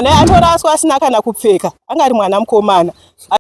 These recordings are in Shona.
Mwana atoraswa asina kana kupfeka, anga ari mwana mukomana.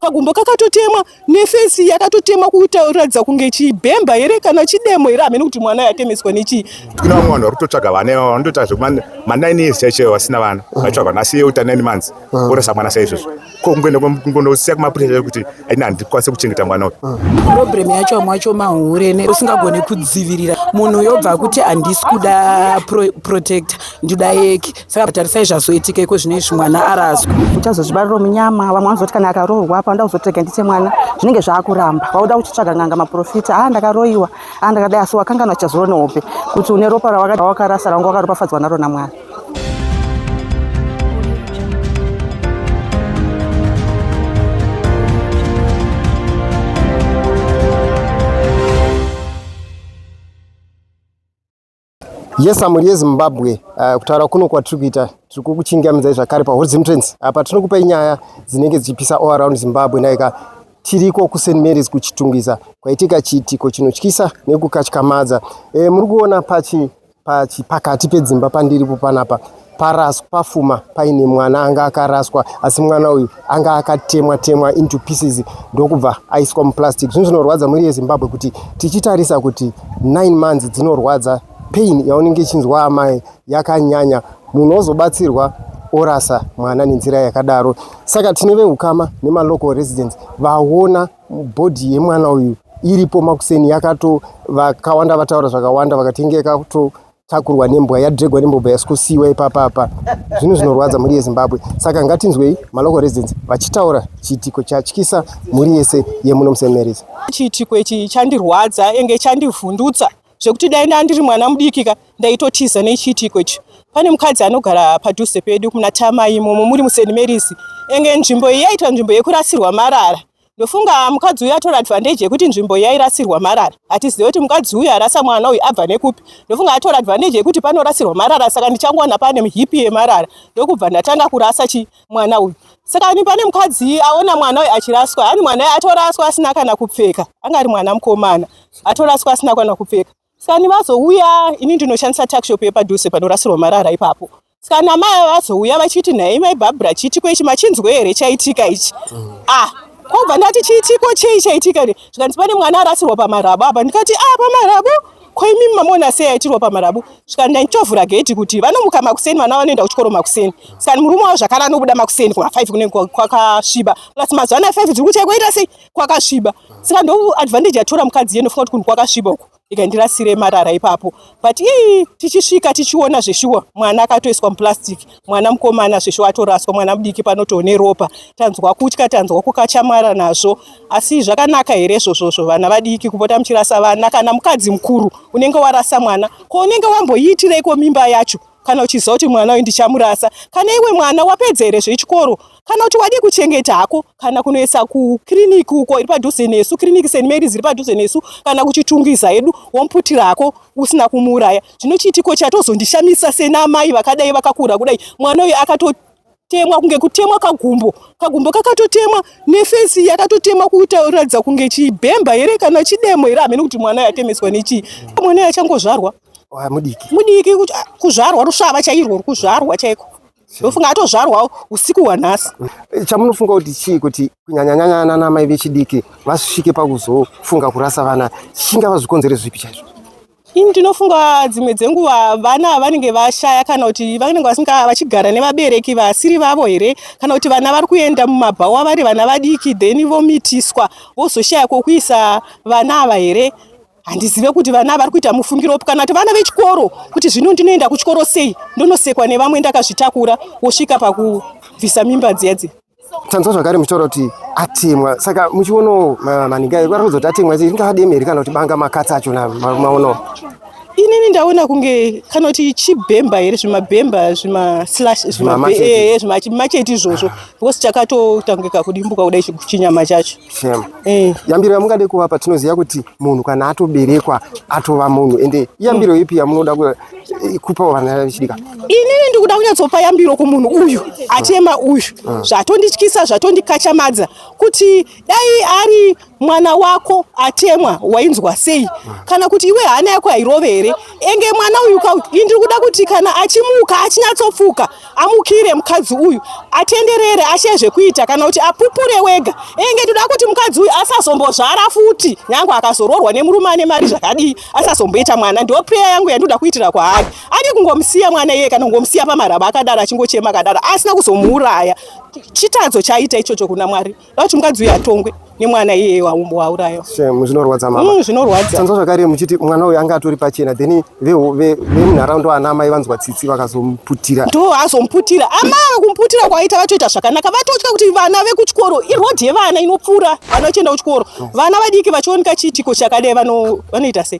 Kagumbo kakatotemwa nefesi yakatotemwa kuratidza kunge chibhemba here kana chidemo here, hamene kuti mwana yatemeswa nechii. Kune vamwe vanhu vari kutotsvaga vana ivavo vanotoita zvekuma ma9 years chaicho chaiwo vasina vana vachitsvaga vana asi iye uta 9 months orasa mwana saizvozvo. Ko kungoenda kungondosiya kumapurisa chaicho kuti ini handikwanise kuchengeta mwana uyu. Problem yacho vamwe vacho mahure ne usingagone kudzivirira munhu yobva kuti handisi kuda protector ndoda yeki saka tarisai zvazoitika iko zvino izvi mwana araswa. Uchazozvibariro munyama vamwe vanozoti kana akaroorwa apa ndoda kuzoti rega ndite mwana zvinenge zvaakuramba vauda kuchitsvaga n'anga maprofita ah ndakaroiwa ah ndakadai asi wakanganwa chazuro nehope kuti une ropa rawakarasa rawanga wakaropafadzwa naro naMwari. Yes, mhuri yeZimbabwe, kutaura kuno kwatiri kuita tiri kukuchingamidzai zvakare paHorizon Trends. Apa tinokupai nyaya dzinenge dzichipisa all around Zimbabwe. Naika tiriko kuSt Mary's kuChitungwiza kwaitika chiitiko chinotyisa nekukatyamadza. Muri kuona pachi pachi pakati pedzimba pandiripo panapa paraswa pafuma paine mwana anga akaraswa, asi mwana uyu anga akatemwa temwa into pieces ndokubva aiswa muplastic. Zvinhu zvinorwadza mhuri yeZimbabwe kuti tichitarisa kuti 9 months dzinorwadza, pain yaunenge ichinzwa amai yakanyanya, munhu ozobatsirwa orasa mwana nenzira yakadaro. Saka tine veukama nemalocal residents vaona body yemwana uyu iripo makuseni yakato, vakawanda vataura zvakawanda vakati inge yakatotakurwa nembwa, yadregwa nembwa yasikusiiwa ipapa apa. Zvinhu zvinorwadza mhuri yeZimbabwe. Saka ngatinzwei malocal residents vachitaura chiitiko chatyisa mhuri yese yemuno muSt Mary's. Chiitiko ichi chandirwadza enge chandivhundutsa zvekuti dai ndandiri mwana mudiki ka ndaitotiza nechiitiko ichi. Pane mukadzi anogara padhuze pedu kuna Tamai imomo muri muSt Mary's, enge nzvimbo iyi yaitwa nzvimbo yekurasirwa marara. Ndofunga mukadzi uyu atora advantage yekuti nzvimbo yairasirwa marara. Hatizive kuti mukadzi uyu arasa mwana uyu abva nekupi. Ndofunga atora advantage yekuti panorasirwa marara, saka ndichangowana pane hipi yemarara ndokubva ndatanga kurasa chi mwana uyu. Saka ni pane mukadzi aona mwana uyu achiraswa, hani mwana uyu atoraswa asina kana kupfeka, anga ari mwana mukomana atoraswa asina kana kupfeka. Saka ni vazouya, ini ndinoshandisa tuckshop yepadhuze panorasirwa marara ipapo. Saka namai vazouya vachiti nhai mai Barbara, chiitiko ichi machinzwe here chaitika ichi? Ah, kobva ndati chiitiko chei chaitika ne? Zvikanzi pane mwana arasirwa pamarabo apa. Ndikati ah, pamarabo? Ko imimi mamuona sei aitirwa pamarabo? Zvikanzi ndaitovhura gate kuti vanomuka makuseni, vana vanoenda kuchikoro makuseni. Saka murume wavo zvakare anobuda makuseni kuma 5 kunenge kwakasviba. Plus mazuva anaya 5 dziri kuchaya kwaita sei? Kwakasviba. Saka ndo advantage yatora mukadzi iye, ndofunga kuti kunhu kwakasviba uko. Ikandirasire marara ipapo. But ii tichisvika tichiona zveshuwa mwana akatoiswa muplastic, mwana mukomana zveshuwa atoraswa, mwana mudiki panotoone ropa. Tanzwa kutya, tanzwa kukachamara nazvo. Asi zvakanaka here izvozvozvo vana vadiki kupota muchirasa vana? Kana mukadzi mukuru unenge warasa mwana, ko unenge wamboiitireiko mimba yacho kana uchiziva kuti mwana uyu ndichamurasa? Kana iwe mwana wapedza here zvechikoro, kana kuti wadii kuchengeta hako, kana kunoisa kukiriniki uko iri padhuze nesu, kiriniki St Mary's iri padhuze nesu, kana kuChitungwiza hedu, womuputira hako usina kumuuraya. Zvino chiitiko chatozondishamisa senamai vakadai vakakura kudai, mwana uyu akatotemwa kunge kutemwa kagumbo, kagumbo kakatotemwa nefesi yakatotemwa kuratidza kunge chibhemba here kana chidemo here, hamene kuti mwana yatemeswa nechii. Mwana uyu achangozvarwa mudiki mudiki, kuzvarwa rusvava chairwo, kuzvarwa chaiko. Ndofunga atozvarwa usiku hwanhasi. Chamunofunga kuti chii kuti kunyanyanyanya nana mai vechidiki vasvike pakuzofunga kurasa vana, chingava zvikonzero zvipi chaizvo? Ini ndinofunga dzimwe dzenguva vana vanenge vashaya, kana kuti vanenge vasinga vachigara nevabereki vasiri vavo here, kana kuti vana vari kuenda mumabhawa vari vana vadiki, then vomitiswa vozoshaya kwokuisa vana ava here. Handizive kuti vana vari kuita mufungiro upi, kana kuti vana vechikoro kuti zvino ndinoenda kuchikoro sei, ndonosekwa nevamwe ndakazvitakura, wosvika pakubvisa mimba dziya dziya. Tanzwa zvakare muchitaura kuti atemwa, saka muchionawo maningi ayo ari kuzoti atemwa, ringava deme here kana kuti banga makatsi acho maonawo? Inini ndaona kunge kana kuti chibhemba here, zvimabhemba zvimaslash zvimacheti izvozvo, because chakatotangika kudimbuka kudai chinyama chacho. Yambiro yamungade kuvapa, tinoziva kuti munhu kana atoberekwa atova munhu, ende yambiro ipi yamunoda kupa vana vechidiki? Inini ndikuda kunyatsopa yambiro kumunhu uyu achema uyu, zvatondityisa zvatondikachamadza kuti dai ari Mwana wako atemwa wainzwa sei? Kana kuti iwe hana yako hairove here? Enge mwana uyu ka ndiri kuda kuti kana achimuka achinyatsopfuka amukire mukadzi uyu atenderere ashaye zvekuita kana kuti apupure wega. Enge ndoda kuti mukadzi uyu asazombozvara futi nyange akazoroorwa nemurume ane mari zvakadii asazomboita mwana. Ndo prayer yangu yandinoda kuitira kwaari. Adi kungomusiya mwana iye kana kungomusiya pamaraba akadaro achingochema akadaro asina kuzomuuraya. Chitadzo chaita ichocho kuna Mwari. Kuti mukadzi uyu atongwe nemwana iyeye wauraya. Shame, zvinorwadza mama. Zvinorwadza. Tanzwa zvakare muchiti mwana uyu anga atori pachena then vemunharaunda ana amai vanzwa tsitsi vakazomuputira. Ndo azomuputira. Amai ava kumuputira kwaita vatoita zvakanaka. Vatotya kuti vana vekuchikoro iroad yevana inopfuura vana vachienda kuchikoro. Vana vadiki vachioneka chiitiko chakadai vanoita sei?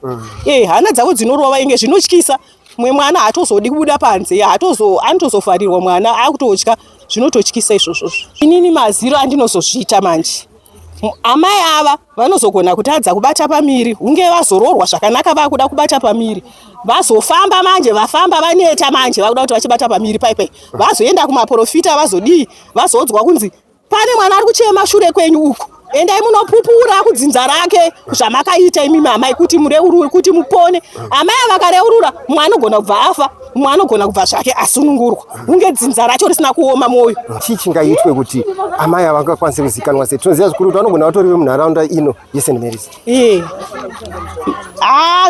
Hana dzavo dzinorova inge zvinotyisa. Mumwe mwana haatozodi kubuda panze, anotozovharirwa mwana akutotya, zvinototyisa izvozvo. Inini maziro andinozozviita manje, amai ava vanozogona kutadza kubata pamiri, hunge vazoroorwa zvakanaka vakuda kubata pamiri, vazofamba manje, vafamba vaneta manje, vakuda kuti vachibata pamiri paipai, vazoenda kumaporofita, vazodii, vazodzwa kunzi pane mwana ari kuchema shure kwenyu uku, endai munopupura kudzinza rake zvamakaita imimi amai, kuti mureurure, kuti mupone. Amai vakareurura, mumwe anogona kubva afa, mumwe anogona kubva zvake asunungurwa, hunge dzinza racho risina kuoma mwoyo. Chii chingaitwe kuti amai ava vangakwanise kuzikanwa sei? Tinoziva zvikuru kuti vanogona vatori vemunharaunda ino yeSt Mary's.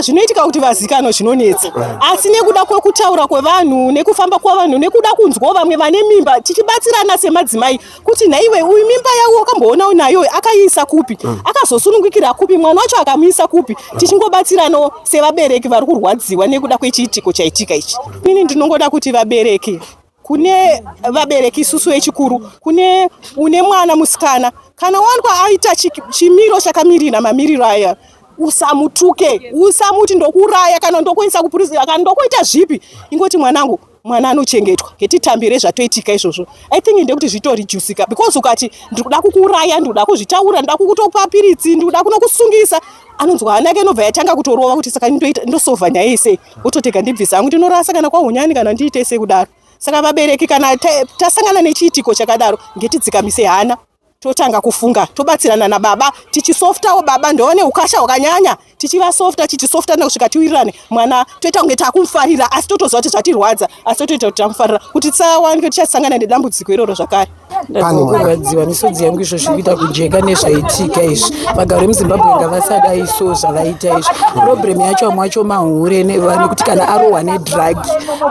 Zvinoitika kuti vazikanwe zvinonetsa, asi nekuda kwekutaura kwevanhu nekufamba kwavanhu nekuda kunzwawo vamwe vane mimba, tichibatsirana semadzimai kuti nhaiwe uyu mimba yavo wakamboona unayo akaiisa kupi, akazosunungukira kupi, mwana wacho akamuisa kupi, tichingobatsiranawo sevabereki vari kurwadziwa nekuda kwechiitiko chaitika ichi. Ini ndinongoda kuti vabereki, kune vabereki isusu vechikuru, kune une mwana musikana, kana wanikwa aita chimiro chakamirira mamiriro aya, usamutuke, usamuti ndokuuraya kana ndokuisa kupurisa kana ndokuita zvipi, ingoti mwanangu, mwana anochengetwa, ngetitambire zvatoitika izvozvo. I think ndekuti zvitorijusica, because ukati ndikuda kukuuraya, ndikuda kuzvitaura, ndikuda kukutopa piritsi, ndikuda kunokusungisa, anonzwa hana yake inobva yatanga kutorova kuti saka ndosovha nyaya iyi wototega ndibvisa hangu ndinorasa kana kwahunyani kana ndiite sei kudaro. Saka vabereki kana tasangana nechiitiko chakadaro, ngetidzikamise hana, totanga kufunga, tobatsirana nababa, tichisoftawo baba ndovane ukasha hwakanyanya, tichivasofta, tichisofta kusvika tiwirirane mwana, toita kunge takumufarira, asi totoziva kuti zvatirwadza, asi totoita kuti tamufarira, kuti tisawanike tichasangana nedambudziko iroro zvakare. Ndakurwadziwa, misodzi yangu izvo zviri kuita kujeka nezvaitika izvi. Vagari vemuZimbabwe ngavasadai so zvavaita izvi. Problem yacho vamwe vacho mahure, nekuti kana arohwa nedrug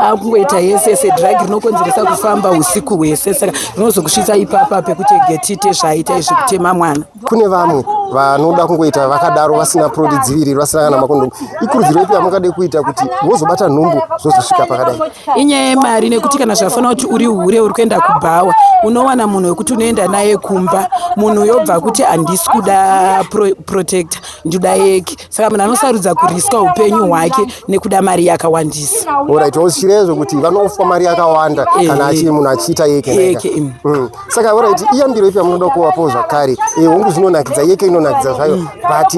akungoita yese yese. Drug rinokonzeresa kufamba usiku hwese, saka rinozokusvitsa ipapa pekuti getite zvaaita izvi, kutema mwana. Kune vamwe vanoda kungoita vakadaro vasina prodidziviriro, vasina kana makondomu, ikurudziro ipi yamungade kuita kuti vozobata nhumbu zvozosvika pakadai? Inyaya yemari, nekuti kana zvafanira kuti uri hure uri kuenda kubhawa, unowana munhu wekuti unoenda naye kumba, munhu yobva kuti handisi kuda protector, ndoda yeke. Saka munhu anosarudza kuriska upenyu hwake nekuda mari yakawandisa. Alright, wozvichirezvo kuti vanoofwa mari yakawanda kana achi munhu achiita yeke. Yeke. Saka alright, iyambiro ipi yamunoda kuvapo zvakare? Hongu zvinonakidza, yeke inonakidza zvayo, but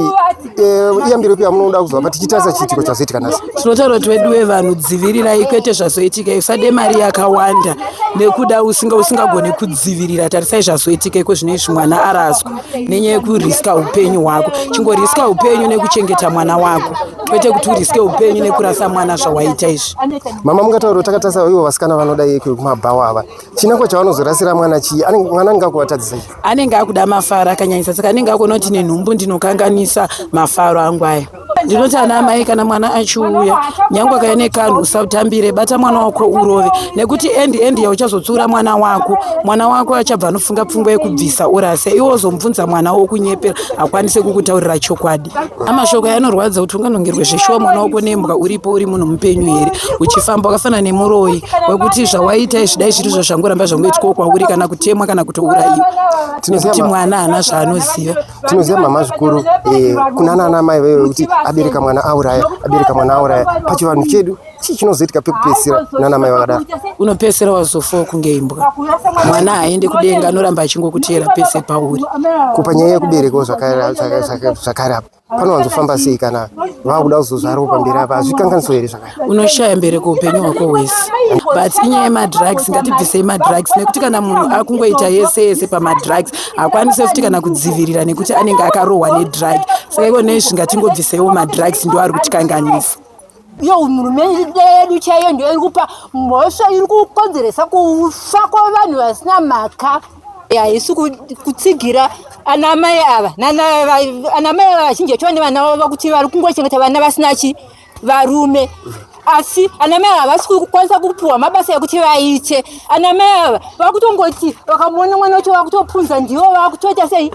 iyambiro ipi yamunoda kuzovapa tichitarisa chiitiko chazoitika nhasi? Tinotaura kuti veduwe vanhu dzivirirai, kwete zvazoitika. Usade mari yakawanda nekuda usingagoni kudzivirira. Tarisai zvazoitika iko zvino izvi, mwana araswa nenyaya yekuriska upenyu hwako. Chingoriska upenyu nekuchengeta mwana wako, kwete kuti uriske upenyu nekurasa mwana zvawaita izvi. Mama, mungataura takatarisa ivo vasikana vanoda yeke kumabhawa ava, chinangwa chavanozorasira mwana chii? Mwana anenge akuvatadzisa chii? Anenge akuda mafaro akanyanyisa, saka anenge akuona kuti nenhumbu ndinokanganisa mafaro angu aya. Ndinoti ana amai, kana mwana achiuya, nyange akauya nekanhu, usatambire, bata mwana wako urove, nekuti endi yauchazotsiura mwana wako, mwana wako achabva anofunga pfungwa yekubvisa urase. Iwe wozomubvunza mwana wokunyepera, hakwanise kukutaurira chokwadi. Amashoko anorwadza kuti unganongerwe zveshuwa mwana wako nembwa uripo, uri munhu mupenyu here, uchifamba wakafanana nemuroyi, wekuti zvawaita izvi dai zviri zvo zvangoramba zvangoitikawo kwauri, kana kutemwa kana kutourayiwa, nekuti mwana haana zvaanoziva. Tinoziva mama zvikuru kuna nana mai vewe kuti abereka mwana auraya, abereka mwana auraya. Pachivanhu chedu chii chinozoitika pekupedzisira nana mai vakadaro? Unopedzisira wazofawo kunge imbwa. Mwana haaende kudenga, anoramba achingokutera pese pauri. Kupa nyaya yekuberekawo zvakare apa. Panowanzofamba sei kana vakuda kuzozvarawo pamberi apa? Hazvikanganiso here zvakare? Unoshaya mbereko upenyu hwako hwese, but inyaya yemadrugs, ngatibvisei madrugs, nekuti kana munhu akungoita yese yese pamadrugs hakwanise futi kana kudzivirira nekuti anenge akarohwa nedrug. Saka iko nezvi ngatingobviseiwo madrugs, ndo ari kutikanganisa. Iyo hurumende yedu chaiyo ndiyo iri kupa mhosva iri kukonzeresa kufa kwevanhu vasina mhaka. Haisi kutsigira ana mai ava, ana mai ava vazhinji vacho vane vana vavo kuti vari kungochengeta vana vasina chi varume, asi ana mai ava havasi kukwanisa kupiwa mabasa ekuti vaite. Ana mai ava vakutongoti vakamuona mwana wacho vakutopunza, ndivo vakutoita sei,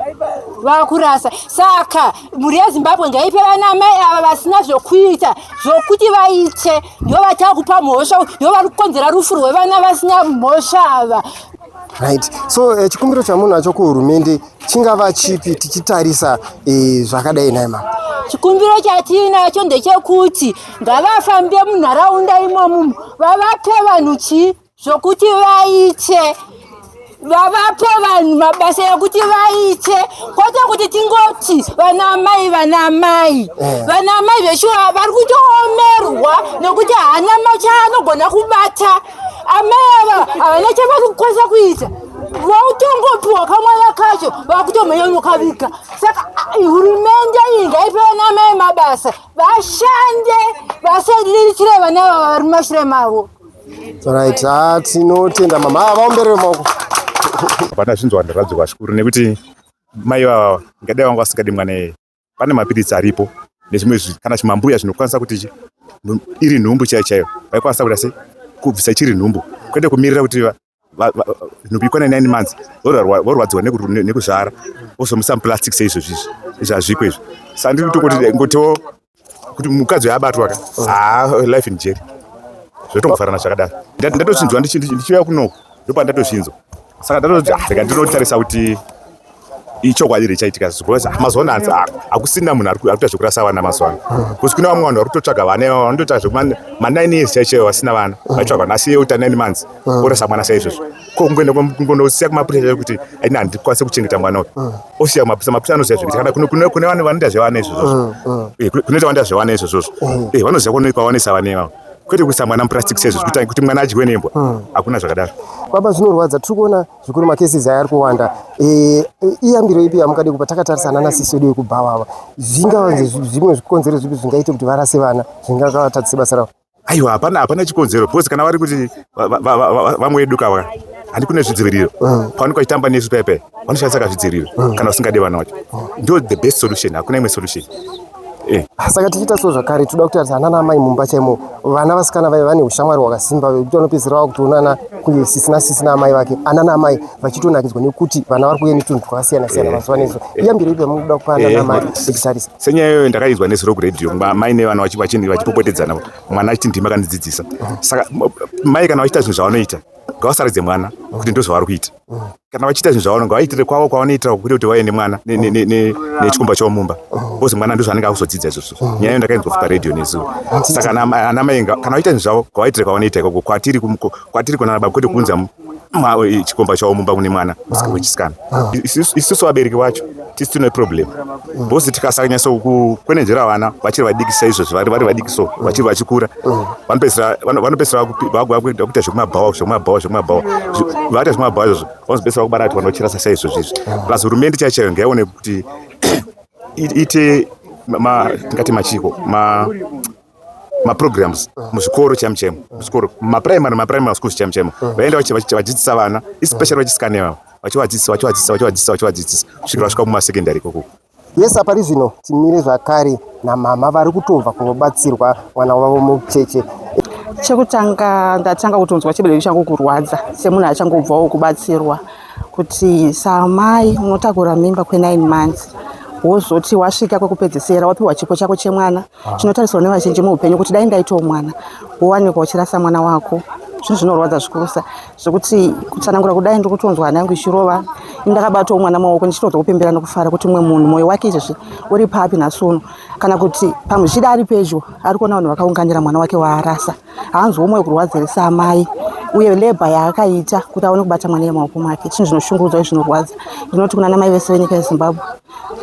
vakurasa. Saka mhuri yeZimbabwe ngaipe vana mai ava vasina zvokuita zvokuti vaite, ndivo vatakupa mhosva, ndivo vari kukonzera rufu rwevana vasina mhosva ava. Right, so chikumbiro chamunacho kuhurumende chingava chipi tichitarisa zvakadai nhai mama? Chikumbiro chatiinacho ndechekuti ngavafambe munharaunda imomo, vavape vanhu chii zvokuti vaite, vavape vanhu mabasa ekuti vaite, kwete kuti tingoti vana mai, vana mai. Vana mai veshuwa vari kutoomerwa nekuti haana chaanogona kubata. Amai ava havana chavari kukwanisa kuita, vautongopiwa kamwana kacho vakutomhanya unokaviga. Saka hurumende iyi ngaipe vana mai mabasa, vashande, vasariritire vana ava vari mumashure mavo. Right, ah, tinotenda mama. Ah, vaomberere maoko. Hapana zvinzwa, ndaradzirwa zvikuru nekuti mai vava ngadai vanga vasingadi mwana iyeye. Pane mapiritsi aripo nezvimwe kana zvimambuya zvinokwanisa kuti iri nhumbu chaiyo chaiyo vaikwanisa kuita sei kubvisa ichiri nhumbu, kwete kumirira kuti nhumbu ikwane 9 months, vorwadziwa nekuzvara, vozomuisa muplastic seizvozvi. Izvi izvi hazviko izvi. Saka ndiri kutongoti ngotiwo kuti mukadzi uyu abatwa ka, haa, life in jail, zvotongofanana zvakadaro. Ndatozvinzwa ndichiuya kunoko, ndopandatozvinzwa. Saka ndatoti, "Ah, rega ndinotarisa kuti ichokwadi here chaitika." Because mazuva ano hanzi hakusina munhu ari kuita zvekurasa vana mazuva ano, because kune vamwe vanhu vari kutotsvaga vana ivavo vanotoita zvema9 years chaiyo chaiyo vasina vana, vachitsvaga vana, asi iye uita 9 months orasa mwana saizvozvo. Ko kungoenda kungondosiya kumapurisa chacho kuti aina handikwanisi kuchengeta mwana uyu, osiya kumapurisa, mapurisa anoziva zvekuita. Kana kune vanhu vanoita zvevana izvozvozvo, kunoita vanoita zvevana izvozvozvo, vanoziva kwavanoisa vana ivavo, kwete kuisa mwana muplastic seizvozvo kuti mwana adyiwe nembwa. Hakuna zvakadaro. Baba, zvinorwadza. Tiri kuona zvikuru macases aya ari kuwanda. Iyambiro ipi yamungade kupa takatarisana nasisi wedu vekubhawa ava? Zvingava zvimwe zvikonzero zvipi zvingaite kuti varase vana zvingavatadzise basa ravo? Aiwa, hapana chikonzero, because kana vari kuti vamwe vedu kava handi kune zvidziviriro, pavanenge vachitamba nesu paipai vanoshandisa kazvidziviriro. Kana vasingade vana vacho, ndo the best solution, hakuna imwe solution. Saka tichiita so zvakare, toda kutarisa ana namai mumba chaimo. Vana vasikana vai vane ushamwari hwakasimba vekuti vanopedzisira vakutoonana kunge sisi nasisi naamai vake, ana naamai vachitonakidzwa nekuti vana vari kuuya netunhu twakasiyana siyana. Mazuva nezuva, iyambiro ipi yamunoda kupa ana namai tichitarisa? Senyaya iyoyo ndakaizwa nezuro kuredhiyo, mai nevana vachipopotedzana, mwana achiti ndimi akandidzidzisa. Saka mai kana vachiita zvinhu zvavanoita, ngavasaridze mwana kuti ndo zvavari kuita. Kana vachiita zvinhu zvavano, ngavaitire kwavo kwavanoitira, kwete kuti vauye nemwana nechikomba chavo mumba, because mwana ndo zvaanenge akuzodzidza izvozvo. Nyaya iyo ndakainzwa paredhiyo nezuro. Saka ana mai kana vachiita zvinhu zvavo, ngavaitire kwavanoita ikoko, kwatiri kunana baba, kwete kuunza chikomba chavo mumba kune mwana wechisikana. Isusu vabereki vacho tisi tine problem, because tikasanyatso kukwenenzvera vana vachiri vadiki saizvozvo, vari vadiki, so vachiri vachikura, vanopedzisira vakuita zvekumabhawa, zvekumabhawa, zvekumabhawa. Vaita zvekumabhawa izvozvo, vanozopedzisira vakubara kuti vanochirasa saizvozvo izvi. Plus hurumende chaiyo chaiyo ngaione kuti iite tingati machiko maprograms muzvikoro chaimo chaimo, muzvikoro maprimary schools chaimo chaimo, vaenda vachidzidzisa vana, especially vachisikana ivavo, vachivadzidzisa, vachivadzidzisa, vachivadzidzisa, vachivadzidzisa kusvikira vasvika kumasecondary ikoko. Yes, pari zvino timire zvakare namama vari kutobva kunobatsirwa mwana wavo mucheche. Chekutanga, ndatanga kutonzwa chibereko changu kurwadza semunhu achangobvawo kubatsirwa, kuti samai unotakura mimba kwe9 months, wozoti wasvika kwekupedzisira, wapiwa chipo chako chemwana chinotarisirwa nevazhinji muupenyu kuti dai ndaitawo mwana, wowanikwa uchirasa mwana wako. Zvinhu zvinorwadza zvikurusa zvekuti kutsanangura kudai ndiri kutonzwa hana yangu ichirova. Ndakabatawo mwana maoko ndichitodza kupembera nokufara kuti mumwe munhu mwoyo wake izvezvi uri papi nhasi uno, kana kuti pamwe zvichida ari pedyo ari kuona vanhu vakaunganira mwana wake waarasa. Haanzwiwo mwoyo kurwadzirisa amai uye lebha yaakaita kuti aone kubata mwana yemaoko make. Chinhu zvinoshungurudza uye zvinorwadza. Ndinoti kuna namai vese venyika yeZimbabwe,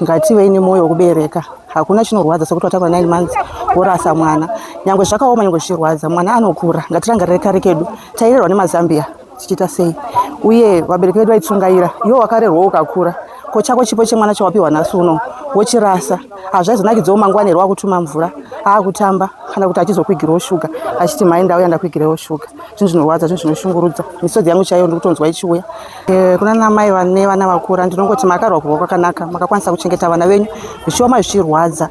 ngativei nemwoyo wekubereka. Hakuna chinorwadza sekuti watakura 9 months worasa mwana. Nyangwe zvakaoma, nyangwe zvichirwadza, mwana anokura. Ngatirangarire kare kedu, tairerwa nemazambia tichiita sei, uye vabereki vedu vaitsungaira. Iwe wakarerwawo ukakura, ko chako chipo chemwana chawapiwa nhasi uno wochirasa? Hazvaizonakidzawo mangwana here wakutuma mvura aakutamba, kana kuti achizokwigirawo shuga achiti mhai ndauya ndakwigirewo shuga? Zvinhu zvinorwadza, zvinhu zvinoshungurudza. Misodzi yangu chaiyo ndikutonzwa ichiuya. Kuna namai vane vana vakura, ndinongoti makarwa kurwa kwakanaka, makakwanisa kuchengeta vana venyu zvichioma zvichirwadza.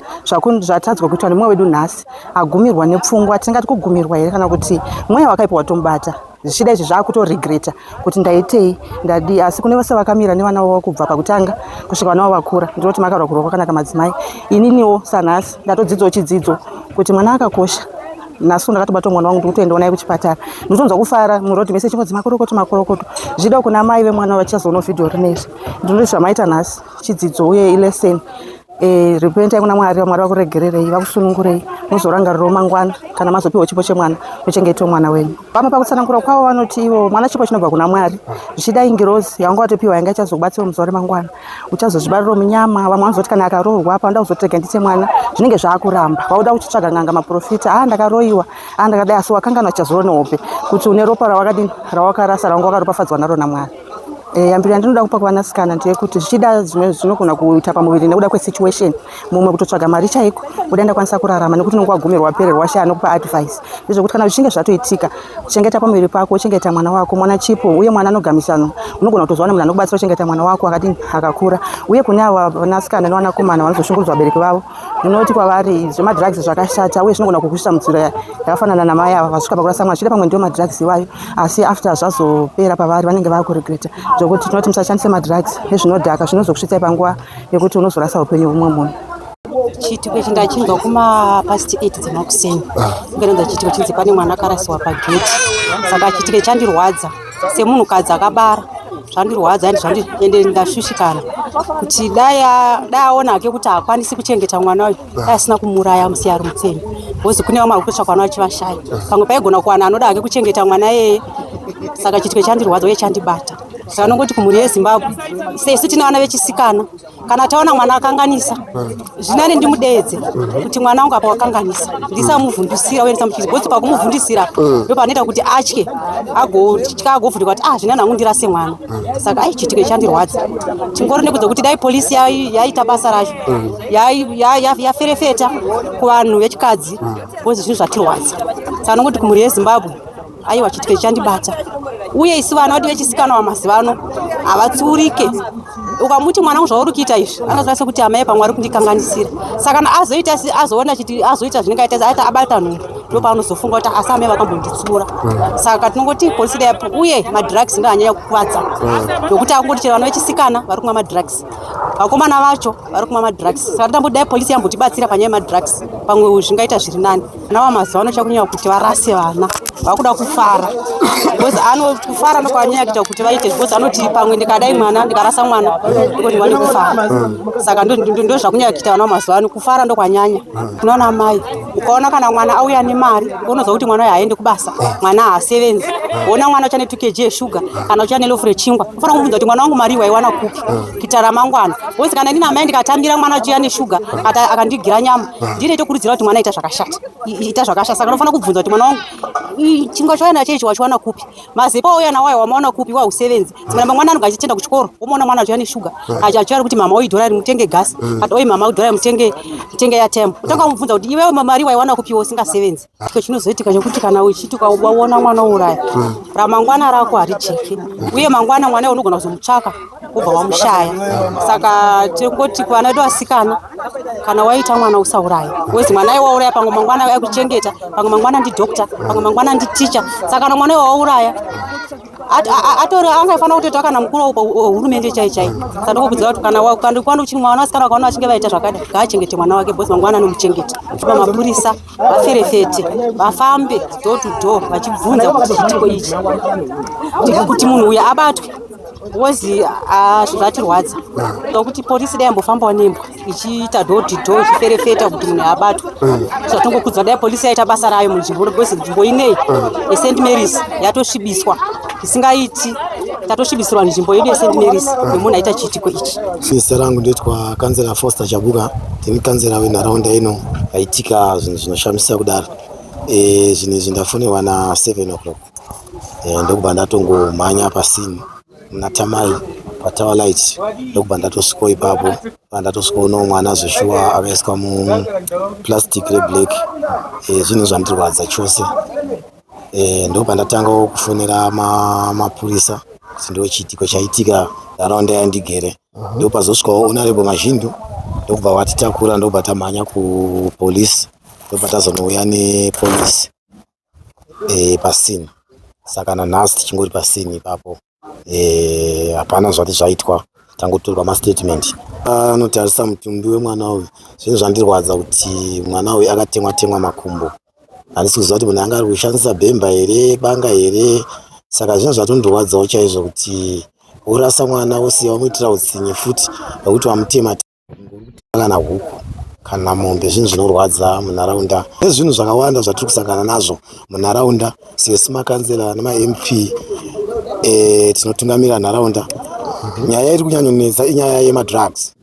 Zvatadzwa kuitwa nemumwe wedu nhasi agumirwa nepfungwa, tingati kugumirwa here kana kuti mweya wakaipa watomubata? Zvichida izvi zvakutoregreta kuti ndaitei, ndadii. Asi kune vose vakamira nevana vavo kubva pakutanga kusvika vana vavo vakura, ndinoti makarwa kurwa kwakanaka madzimai. Ininiwo sanhasi ndatodzidzawo chidzidzo kuti mwana akakosha. Nhasi ndakatobata mwana wangu, ndikutoendawo naye kuchipatara, ndinotonzwa kufara murodhi mese chingodzi makorokoto makorokoto. Zvichida kuna mai vemwana vachazoona vhidhiyo rinezvi, ndinoti zvamaita nhasi chidzidzo uye ilesson. Repentai kuna Mwari, Mwari vakuregererei, vakusunungurei, muzorangarirawo mangwana kana mazopiwa chipo chemwana, muchengetewo mwana wenyu. Vamwe pakutsanangura kwavo vanoti ivo mwana chipo chinobva kuna Mwari, zvichida ingirozi yawanga watopiwa yanga ichazokubatsira muzuva remangwana, uchazozvibarirawo munyama. Vamwe vanozoti kana akaroorwa panoda kuzotega ndite mwana, zvinenge zvaakuramba, vauda kuchitsvaga n'anga, maprofita, a ndakaroyiwa, a ndakadai, asi wakanganwa chazuro nehope kuti une ropa rawakadini rawakarasa rawanga wakaropafadzwa naro naMwari. Yambiro yandinoda kupa kuvanasikana ndeyekuti zvichida zvimwe zvinogona kuita pamuviri nekuda kwesituation, mumwe kutotsvaga mari chaiko kuda ndakwanisa kurarama nekuti unonge wagumirwa wapererwa washaya anokupa advice. Ndezvekuti kana zvichinge zvatoitika, chengeta pamuviri pako, chengeta mwana wako. Mwana chipo uye mwana anogamisana, unogona kutozowana munhu anokubatsira kuchengeta mwana wako akadini akakura. Uye kune ava vanasikana nevanakomana vanozoshungurudzwa vabereki vavo, ndinoti kwavari zvemadrugs zvakashata uye zvinogona kukusvitsa mudziro yakafanana namai ava vasvika pakurasa mwana. Zvichida pamwe ndiwo madrugs iwayo, asi after zvazopera pavari vanenge vakuregreta. Zvokuti tinoti musashandise madrugs nezvinodhaka, zvinozokusvitsai panguva yekuti unozorasa upenyu humwe munhu. Chiitiko ichi ndachinzwa kuma past 8 dzemakuseni. Kunge chiitiko chinzi pane mwana akarasiwa pageti. Saka chiitiko chandirwadza semunhukadzi akabara, zvandirwadza ende ndashushikana kuti dai aona hake kuti haakwanisi kuchengeta mwana uyu, dai asina kumuuraya amusiya ari mutseni, because kune vamwe vari kutsvaka vana vachivashaya, pamwe paigona kuwana anoda hake kuchengeta mwana iyeye. Saka chiitiko chandirwadza uye chandibata. Saka nongoti kumhuri yeZimbabwe, sesu tine vana vechisikana, kana taona mwana akanganisa, zvinani ndimudeedze kuti mwana wangu apa wakanganisa, ndisamuvhundusira uye ndisamutyisa, because pakumuvhundusira ndo panoita kuti atye, agotya, agovhunduka kuti ah, zvinani hangu ndirase mwana. Saka ai chiitiko chandirwadza chingori nekudza kuti dai polisi yaita basa racho, yaferefeta kuvanhu vechikadzi, because zvinhu zvatirwadza. Saka nongoti kumhuri yeZimbabwe, aiwa, chiitiko chandibata. Uye isu vana vedu vechisikana vamazuva ano havatsiurike. Ukamuti mwana wangu zvauri kuita izvi, anoziva sekuti amai pamwe ari kundikanganisira. Saka kana azoita azoona chiti azoita zvinenge aita aita abata nhumbu, ndo paanozofunga kuti asi amai vakambonditsiura. Saka tinongoti polisi dai, uye madrugs ndo anyanya kukuvadza, nokuti akungoti chero vana vechisikana vari kumwa madrugs, vakomana vacho vari kumwa madrugs. Saka totamboti dai polisi yambotibatsira panyaya yemadrugs, pamwe zvingaita zviri nani. Vana vamazuva ano chakunyanya kuti varase vana, vakuda kufara, because ano kufara ndokwanyanya kuita kuti vaite, because anoti pamwe ndikadai mwana ndikarasa mwana ndiko ndiwane kufara. Saka ndo zvakunyanya kuita vana vamazuva ano, kufara ndokwanyanya. Unoona mai, ukaona kana mwana auya nemari, unoziva kuti mwana uyu haaendi kubasa, mwana haasevenzi. Ona mwana uchane 2 kg yeshuga kana uchane lofu rechingwa, unofanira kumubvunza kuti mwana wangu mari waiwana kupi kuita ramangwana, because kana ndina amai ndikatambira mwana achiuya neshuga akandigira nyama, ndine tokurudzira kuti mwana ita zvakashata, ita zvakashata. Saka unofanira kubvunza kuti mwana wangu, chingwa chauya nacho ichi wachiwana kupi? Mazepa auya nawo aya wamaona kupi wausevenzi? Dzimwe mwana anenge achienda kuchikoro, womuona mwana achiuya neshuga, achiuya kuti mama oi dhora mutenge gasi, ati oi mama dhora mutenge airtime. Utanga kumubvunza kuti iwewe mari waiwana kupi iwe usingasevenzi? Chiko chinozoitika chekuti kana uchiti waona mwana uraya, ramangwana rako harijeki, uye mangwana mwana iwe unogona kuzomutsvaka wobva wamushaya. Saka tirikungoti kuvana vedu vasikana, kana waita mwana usauraya, wezi mwana iwe wauraya pamwe mangwana akuchengeta, pamwe mangwana ndidoctor, pamwe mangwana nditicha. Saka kana mwana iwe wauraya atori angaifanira kutoita kana mukuru wehurumende chai chai. Saka ndokukudzira kuti kana kana uchiri mwana vasikana vakaona vachinge vaita zvakadai, ngaachengete mwana wake, because mangwana anomuchengeta. Mapurisa vaferefete, vafambe door to door vachibvunza kuti chiitiko ichi, kuti munhu uyu abatwe. Because ah, zvatirwadza kuti polisi dai yambofambawo nembwa ichiita door to door ichiferefeta kuti munhu abatwe. Zvatongokudzwa dai polisi yaita basa rayo munzvimbo, because nzvimbo ineyi yeSt Mary's yatosvibiswa isingaiti, tatosvibisirwa nzvimbo yedu yeSt Mary's nemunhu aita chiitiko ichi. Zita rangu ndoitwa Kanzera Foster Chabuka, ndini kanzera wenharaunda ino yaitika zvinhu zvinoshamisa kudaro. Zvinhu izvi ndafonerwa na 7 o'clock, ndokubva ndatongomhanya pasini muna Tamai paTower Light, ndokubva ndatosvikawo ipapo. Ndatosvikaonawo mwana zveshuwa akaiswa muplastic reblack. Zvinhu zvandirwadza chose. Ndobva ndatangawo kufonera mapurisa kuti ndo chiitiko chaitika nharaunda yandigere. Ndopazosvikawo Honorable Mazhindu, ndokubva vatitakura, ndobva tamhanya kupolisi, ndobva tazonouya nepolisi pasini. Saka nanhasi tichingori pasini ipapo, hapana zvati zvaitwa, tangotorwa mastatement. Anotarisa mutumbi wemwana uyu, zvinhu zvandirwadza kuti mwana uyu akatemwa temwa makumbo. Handisi kuziva kuti munhu anga ari kushandisa bhemba here, banga here. Saka zvinhu zvatondirwadzawo chaizvo kuti worasa mwana, wosiya wamuitira utsinye futi nekuti wamutema kana huku kana mombe. Zvinhu zvinorwadza munharaunda nezvinhu zvakawanda zvatiri kusangana nazvo munharaunda sesu makanzera nemaMP, tinotungamira nharaunda. Nyaya iri kunyanyonetsa inyaya yemadrugs,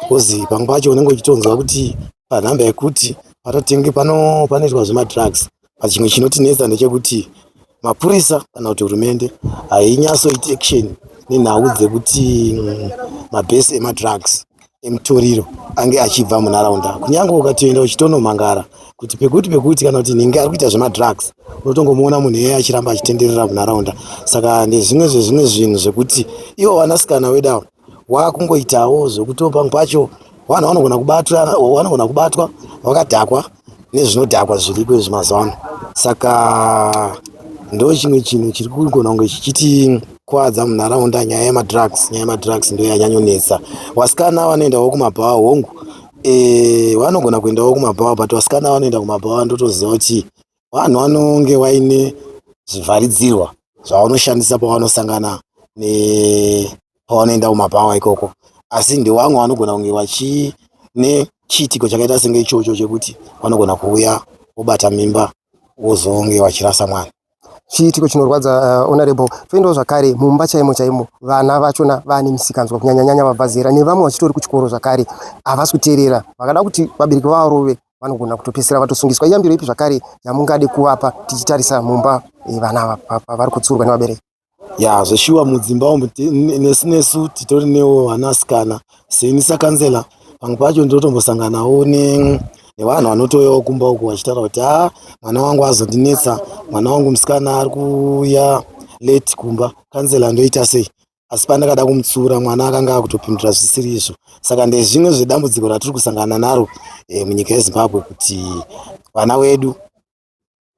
because pamwe pacho unenge uchitonzwa kuti panhamba yekuti panotenge pano panoitwa zvemadrugs. Chimwe chinotinetsa ndechekuti mapurisa kana kuti hurumende hainyatsoiti action nenhau dzekuti mabhesi emadrugs, emutoriro ange achibva munharaunda. Kunyange ukatoenda uchitonomhangara kuti pekuti pekuti kana kuti nhingi ari kuita zvemadrugs, unotongomuona munhu iyeye achiramba achitenderera munharaunda. Saka ndezvimwe zvezvimwe zvinhu zvekuti ivo vanasikana vedu ava wakungoitawo zvekuti pamwe pacho vanhu vanogona kubatwa vakadhakwa nezvinodhakwa zviriko izvi mazuva ano. Saka ndo chimwe chinhu chiri kugona kunge chichitikwadza munharaunda, nyaya yemadrugs. Nyaya yemadrugs ndo yanyanyonetsa. Vasikana vanoendawo kumabhawa, hongu, vanogona kuendawo kumabhawa, but vasikana vanoenda kumabhawa ndotoziva kuti vanhu vanonge vaine zvivharidzirwa zvavanoshandisa pavanosangana nepavanoenda kumabhawa ikoko. Asi ndevamwe vanogona kunge vachine chiitiko chakaita senge ichocho chekuti vanogona kuuya vobata mimba, vozonge vachirasa mwana. Chiitiko chinorwadza, Honorable. Toendawo zvakare mumba chaimo chaimo, vana vachona vane misikanzwa, kunyanyanyanya vabva zera nevamwe vachitori kuchikoro zvakare havasi kuteerera. Vakada kuti vabereki vavarove, vanogona kutopedzisira vatosungiswa. Iyambiro ipi zvakare yamungade kuvapa tichitarisa mumba, vana ava pavari kutsurwa nevabereki? Ya, zveshuwa, mudzimba umu nesu titori newo vanasikana. Seni sakanzela, pamwe pacho ndinotombosanganawo nevanhu vanotouyawo kumba uku vachitaura kuti, "A, mwana wangu azondinetsa, mwana wangu musikana ari kuuya late kumba, kanzela, ndoita sei?" Asi pandakada kumutsiura, mwana akanga akutopindura zvisiri izvo. Saka ndezvimwe zvedambudziko ratiri kusangana naro munyika yeZimbabwe, kuti vana vedu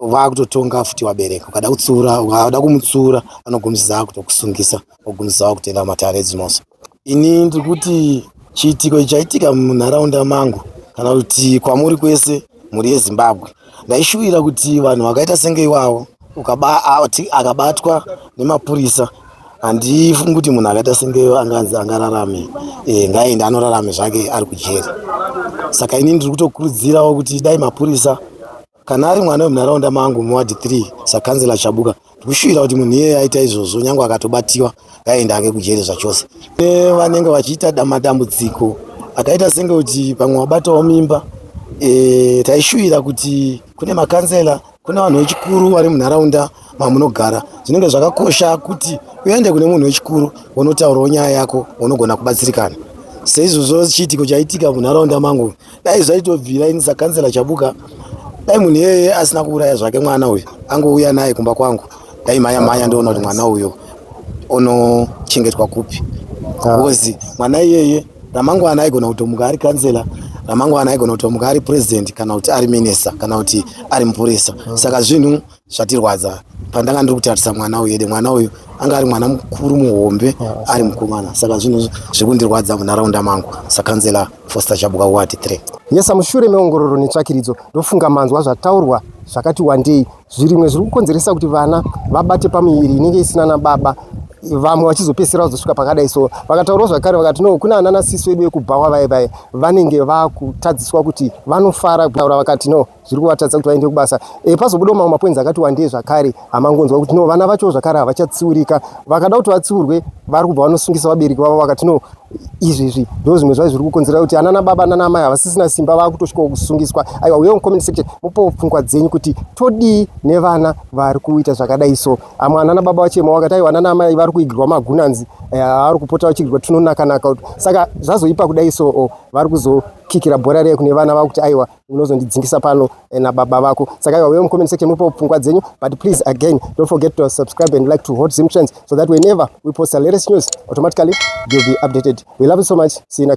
vakutotonga futi vabereki. Ukada kutsiura, ukada kumutsiura, anogumisisa akutokusungisa, ogumisisa akutoenda kumatare edzimhosva. Ini ndiri kuti chiitiko chaitika munharaunda mangu kana kuti kwamuri kwese, mhuri yeZimbabwe, ndaishuvira kuti vanhu vakaita senge iwavo akabatwa nemapurisa, handifungi kuti munhu akaita sengeyo anganzi angararame. Ngaaende anorarame zvake ari kujeri. Saka ini ndiri kutokurudzirawo kuti dai mapurisa, kana ari mwana wemunharaunda mangu muward 3, sakanzela Chabuka, ndikushuvira kuti munhu iyeye aita izvozvo, nyange akatobatiwa, ngaaende ake kujeri zvachose. Vanenge vachiita madambudziko akaita senge kuti pamwe wabatawo mimba, taishuvira kuti kune makanzela, kune vanhu vechikuru vari munharaunda mamunogara, zvinenge zvakakosha kuti uende kune munhu wechikuru wonotaurawo nyaya yako, unogona kubatsirikana. Seizvozvo chiitiko chaitika munharaunda mangu, dai zvaitobvira, ini sakanzela Chabuka, dai munhu iyeye asina kuuraya zvake mwana uyu, angouya naye kumba kwangu, dai mhanya mhanya ndoona kuti mwana uyu unochengetwa kupi, because mwana iyeye ramangwana aigona kutomuka ari kanzela, ramangwana aigona kutomuka ari president, kana kuti ari minista, kana kuti ari mupurisa. Saka zvinhu zvatirwadza pandanga ndiri kutarisa mwana uyu ede, mwana uyu anga ari mwana mukuru muhombe, ari mukomana. Saka zvinhu zvekundirwadza munharaunda mangu sakanzela Foster Chabuka, ward 3. Yesa, mushure meongororo netsvakiridzo, ndofunga manzwa zvataurwa zvakati wandei, zvirimwe zviri kukonzeresa kuti vana vabate pamuviri inenge isina nababa. Vamwe vachizopedzisira vazosvika pakadai. So vakataurawo zvakare vakati no, kuna anana sisi vedu vekubhawa vaye vaye vanenge vakutadziswa kuti vanofara kutaura, vakati no, zviri kuvatadza kuti vaende kubasa. Pazobudawo mamwe mapoints akati wandei zvakare amangonzwa kuti no, vana vacho zvakare havachatsiurika, vakada kuti vatsiurwe vari kubva vanosungisa vabereki vavo. Vakati no, izvi izvi ndo zvimwe zvacho zviri kukonzera kuti anana baba nana mai havasisina simba, vakutosvikawo kusungiswa. Aiwa, uyewo mucomment section mupowo pfungwa dzenyu kuti todii nevana vari kuita zvakadai. So amwe anana baba vachema vakati aiwa, anana mai vari kuigirwa magunanzi, vari kupota vachigirwa tunonakanaka. Saka zvazoipa kudai, so oh, vari kuzokikira bhora reye kune vana vakuti aiwa, unozondidzingisa pano nababa vako. Saka aiwa, uyewo mucomment section mupowo pfungwa dzenyu, but please again, don't forget to subscribe and like to Hot Zim Trends so that whenever we post the latest news, automatically you'll be updated. We love you so much. See you next.